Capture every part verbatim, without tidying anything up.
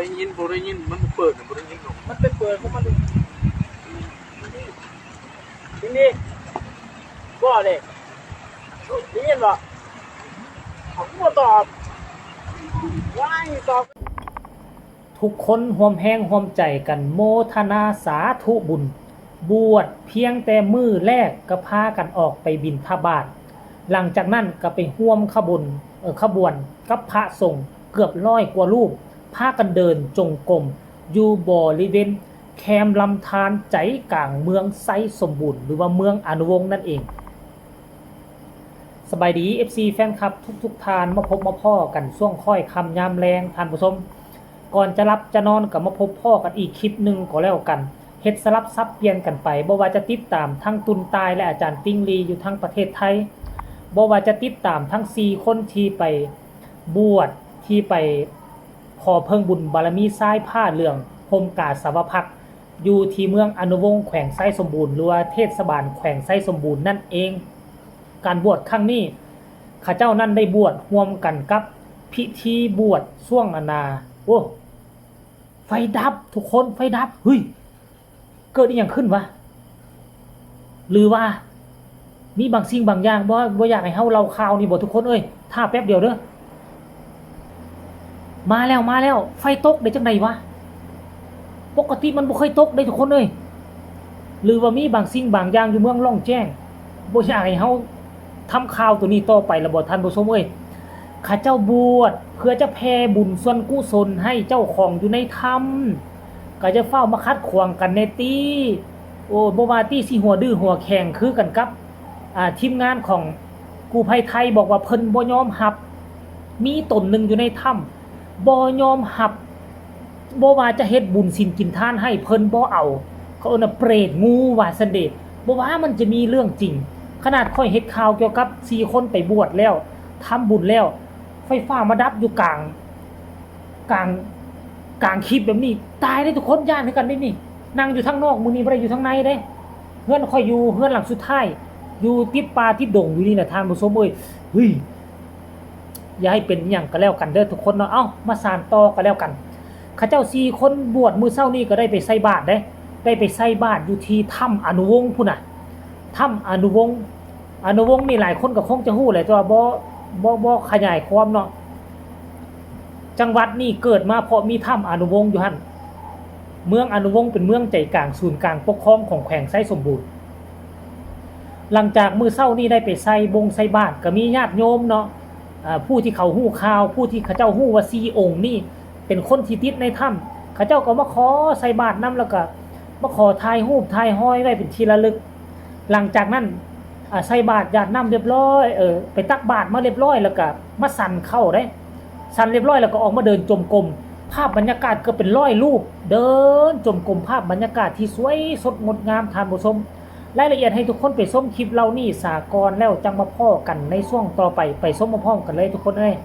ได้ยินบ่ได้ยิน มันบ่เปิดน่ะ บ่ได้ยินดอก มันไปเปิดของมันเอง นี่ นี่ บ่เลย ได้ยินบ่ เขาก็บ่ตอบ ว้าย ตอบ ทุกคนร่วมแรงร่วมใจกันโมทนาสาธุบุญ บวชเพียงแต่มื้อแรกก็พากันออกไปบิณฑบาต หลังจากนั้นก็ไปร่วมขบวน เอ่อ ขบวนกับพระสงฆ์เกือบร้อยกว่ารูป พากันเดินจงกรมอยู่บริเวณแคมป์ลำธารใจกลางเมืองไซสมบูรณ์ หรือว่าเมืองอนุวงศ์นั่นเอง สบายดี เอฟซี แฟนคลับทุกๆท่าน มาพบมาพ้อกันช่วงค่อยค่ำยามแลง ท่านผู้ชม ก่อนจะหลับจะนอนก็มาพบพ้อกันอีกคลิปหนึ่งก็แล้วกัน เฮ็ดสลับสับเปลี่ยนกันไป บ่ว่าจะติดตามทั้งตุนตายและอาจารย์ติ๊งลีอยู่ทั้งประเทศไทย บ่ว่าจะติดตามทั้งสี่คนที่ไปบวช ที่ไปขอเพิ่งบุญบารมีชายผ้าเหลืองห่มกาสาวพักตร์ อยู่ที่เมืองอนุวงศ์แขวงไซสมบูรณ์ หรือว่าเทศบาลแขวงไซสมบูรณ์นั่นเอง การบวชครั้งนี้ เขาเจ้านั่นได้บวชร่วมกันกับพิธีบวชช่วงอันนา โอ้ ไฟดับทุกคน ไฟดับ เฮ้ย เกิดอีหยังขึ้นวะ หรือว่า มีบางสิ่งบางอย่าง บ่ บ่อยากให้เฮาเล่าข่าวนี่บ่ทุกคนเอ้ย ถ้าแป๊บเดียวเด้อ มาแล้ว มาแล้ว ไฟตกได้จังใดวะ ปกติมันบ่เคยตกได้ทุกคนเอ้ย หรือว่ามีบางสิ่งบางอย่างอยู่เมืองล่องแจ้ง บ่อยากให้เฮาทำข่าวตัวนี้ต่อไปละบ่ท่านผู้ชมเอ้ย เขาเจ้าบวชเพื่อจะแผ่บุญส่วนกุศลให้เจ้าของอยู่ในถ้ำ ก็จะเฝ้ามาขัดขวางกันแน่ตี้ โอ้ บ่ว่าตี้สิหัวดื้อหัวแข็งคือกันกับ อ่า ทีมงานของกู้ภัยไทยบอกว่าเพิ่นบ่ยอมรับ มีตนหนึ่งอยู่ในถ้ำ บ่ยอมรับ บ่ว่าจะเฮ็ดบุญศีลกินทานให้เพิ่นบ่เอา เขาเอิ้นว่าเปรตงูว่าซั่นเดะ บ่ว่ามันจะมีเรื่องจริง ขนาดข้อยเฮ็ดข่าวเกี่ยวกับสี่คนไปบวชแล้ว ทำบุญแล้ว ไฟฟ้ามาดับอยู่กลาง กลาง กลางคลิปแบบนี้ ตายเด้ทุกคน ย้านคือกันเด้นี่ นั่งอยู่ทางนอกมื้อนี้บ่ได้อยู่ทางในเด้ เฮือนข้อยอยู่เฮือนหลังสุดท้าย อยู่ติดป่าติดดงอยู่นี่แหละท่านผู้ชมเอ้ย เฮ้ย อย่าให้เป็นหยังก็แล้วกันเด้อทุกคนเนาะ เอ้า มาสานต่อก็แล้วกัน เขาเจ้าสี่คนบวชมื้อเช้านี้ก็ได้ไปใส่บาตรเด้ ได้ไปใส่บาตรอยู่ที่ถ้ำอนุวงศ์พุ้นน่ะ ถ้ำอนุวงศ์ อนุวงศ์นี่หลายคนก็คงจะฮู้แหละ แต่ว่าบ่ บ่ บ่ขยายความเนาะ จังหวัดนี่เกิดมาเพราะมีถ้ำอนุวงศ์อยู่หั่น เมืองอนุวงศ์เป็นเมืองใจกลางศูนย์กลางปกครองของแขวงไชยสมบูรณ์ หลังจากมื้อเช้านี่ได้ไปใส่บงใส่บาตร ก็มีญาติโยมเนาะ อ่า ผู้ที่เขาฮู้ข่าว ผู้ที่เขาเจ้าฮู้ว่าสี่องค์นี่เป็นคนที่ติดในถ้ำ เขาเจ้าก็มาขอใส่บาตรนำ แล้วก็มาขอถ่ายรูปถ่ายฮอยไว้เป็นที่ระลึก หลังจากนั้น อ่า ใส่บาตรหยาดน้ำเรียบร้อย เอ่อ ไปตักบาตรมาเรียบร้อย แล้วก็มาฉันข้าวเด้ ฉันเรียบร้อยแล้วก็ออกมาเดินจงกรม ภาพบรรยากาศก็เป็นร้อยรูป เดินจงกรม ภาพบรรยากาศที่สวยสดงดงามท่านผู้ชม รายละเอียดให้ทุกคนไปชมคลิปเหล่านี้สาก่อน แล้วจั่งมาพ้อกันในช่วงต่อไป ไปชมพร้อมๆกันเลยทุกคนเอ้ย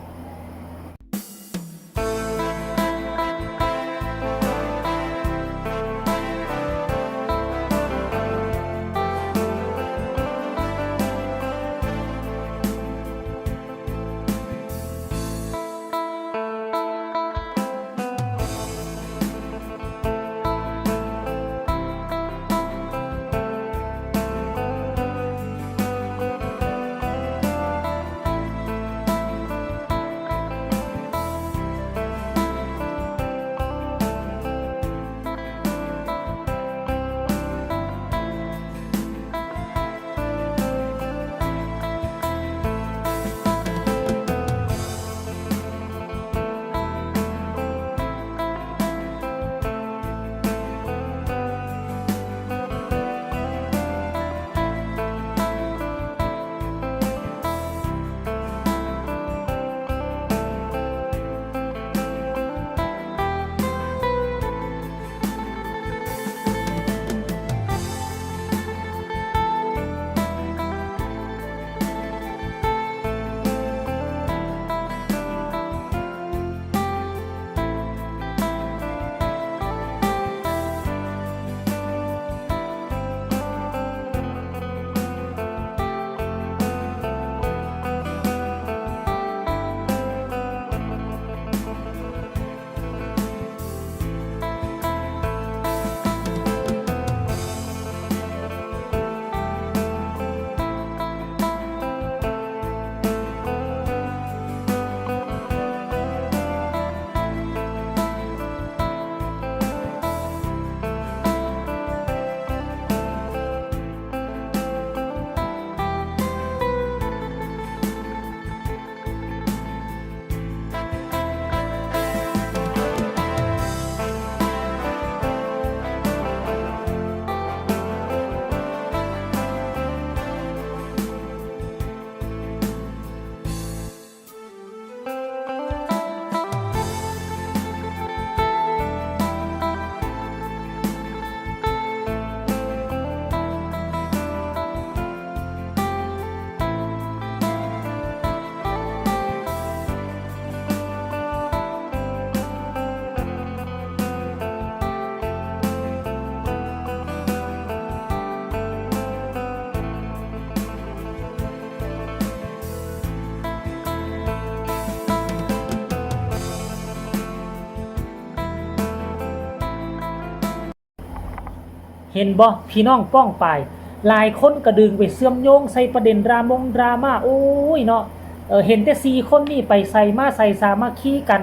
เห็นบ่พี่น้องป้องปาย หลายคนก็ดึงไปเชื่อมโยงใส่ประเด็นดรามงดราม่า โอ้ยเนาะ เออ เห็นแต่สี่คนนี่ไปใส่มาใส่สามัคคีกัน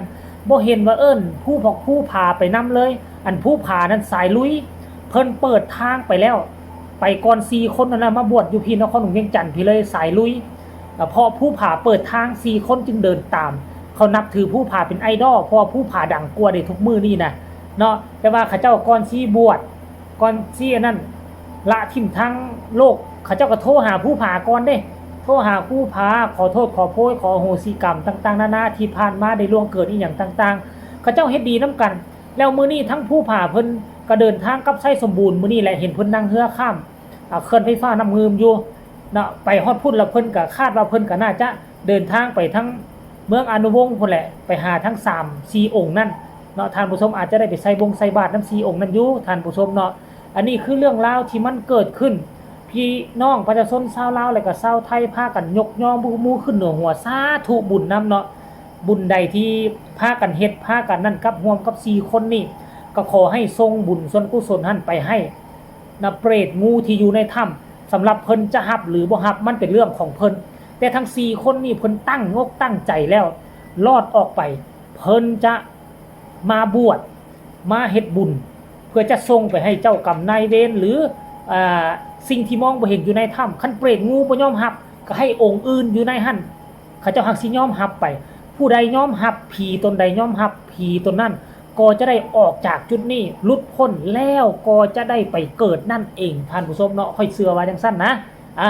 บ่เห็นว่าเอิ้นผู้พอกผู้ผาไปนำเลย อันผู้ผานั้นสายลุย เพิ่นเปิดทางไปแล้ว ไปก่อนสี่คนนั่นนะ มาบวชอยู่พี้นครหลวงเวียงจันทน์พี้เลย สายลุย อ่ะ เพราะผู้ผาเปิดทางสี่คนจึงเดินตาม เขานับถือผู้ผาเป็นไอดอล เพราะว่าผู้ผาดังกว่าได้ทุกมื้อนี่นะเนาะ แต่ว่าเขาเจ้าก่อนสิบวช ก่อนสิอันนั้น ละถิ่มทางโลก เขาเจ้าก็โทรหาผู้ผาก่อนเด้ โทรหาผู้ผา ขอโทษขอโพยขออโหสิกรรมต่างๆนานาที่ผ่านมาได้ล่วงเกินอีหยังต่างๆ เขาเจ้าเฮ็ดดีนำกัน แล้วมื้อนี้ทั้งผู้ผาเพิ่นก็เดินทางกลับไชยสมบูรณ์มื้อนี้แหละ เห็นเพิ่นนั่งเฮือข้าม อ่า เขื่อนไฟฟ้าน้ำงืมอยู่เนาะ ไปฮอดพุ้นแล้วเพิ่นก็คาดว่าเพิ่นก็น่าจะเดินทางไปทั้งเมืองอนุวงศ์พุ้นแหละ ไปหาทั้งสามสี่องค์นั่นเนาะ ท่านผู้ชม อาจจะได้ไปใส่บงใส่บาตรนำสี่องค์นั่นอยู่ ท่านผู้ชมเนาะ อันนี้คือเรื่องราวที่มันเกิดขึ้น พี่น้องประชาชนชาวลาวและก็ชาวไทยพากันยกย่องผู้มูขึ้นเหนือหัว สาธุบุญนำเนาะ บุญใดที่พากันเฮ็ดพากันนั่นกับร่วมกับสี่คนนี่ ก็ขอให้ส่งบุญส่วนกุศลหั่นไปให้ นะ เปรตงูที่อยู่ในถ้ำ สำหรับเพิ่นจะฮับหรือบ่ฮับ มันเป็นเรื่องของเพิ่น แต่ทั้งสี่คนนี่เพิ่นตั้งอกตั้งใจแล้ว รอดออกไป เพิ่นจะมาบวช มาเฮ็ดบุญ เพื่อจะส่งไปให้เจ้ากรรมนายเวร หรือ อ่า สิ่งที่มองบ่เห็นอยู่ในถ้ำ คันเปรตงูบ่ยอมฮับ ก็ให้องค์อื่นอยู่ในหั่น เขาเจ้าฮักสิยอมฮับไป ผู้ใดยอมฮับ ผีตนใดยอมฮับ ผีตนนั้น ก็จะได้ออกจากจุดนี้ หลุดพ้นแล้วก็จะได้ไปเกิดนั่นเอง ท่านผู้ชมเนาะ ข้อยเชื่อว่าจังซั่นนะ อ่ะ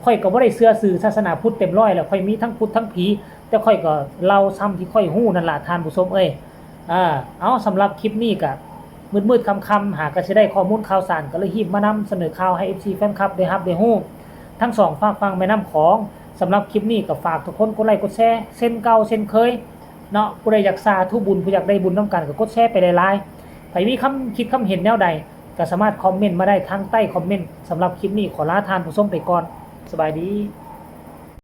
ข้อยก็บ่ได้เชื่อถือศาสนาพุทธเต็มร้อยแล้ว ข้อยมีทั้งพุทธทั้งผี แต่ข้อยก็เล่าส่ำที่ข้อยฮู้นั่นล่ะ ท่านผู้ชมเอ้ย อ่า เอา สำหรับคลิปนี้ก็มืดๆค่ำๆ หากะสิได้ข้อมูลข่าวสาร ก็เลยฮีบมานำเสนอข่าวให้ เอฟซี แฟนคลับได้ฮับได้ฮู้ ทั้งสองฟากฝั่งแม่น้ำของ สำหรับคลิปนี้ก็ฝากทุกคนกดไลค์กดแชร์ เช่นเก่าเช่นเคย เนาะ ผู้ใดอยากสาธุบุญ ผู้อยากได้บุญนำกันก็กดแชร์ไปหลายๆ ไผมีคำคิดคำเห็นแนวใด ก็สามารถคอมเมนต์มาได้ทางใต้คอมเมนต์ สำหรับคลิปนี้ขอลาท่านผู้ชมไปก่อน สบายดี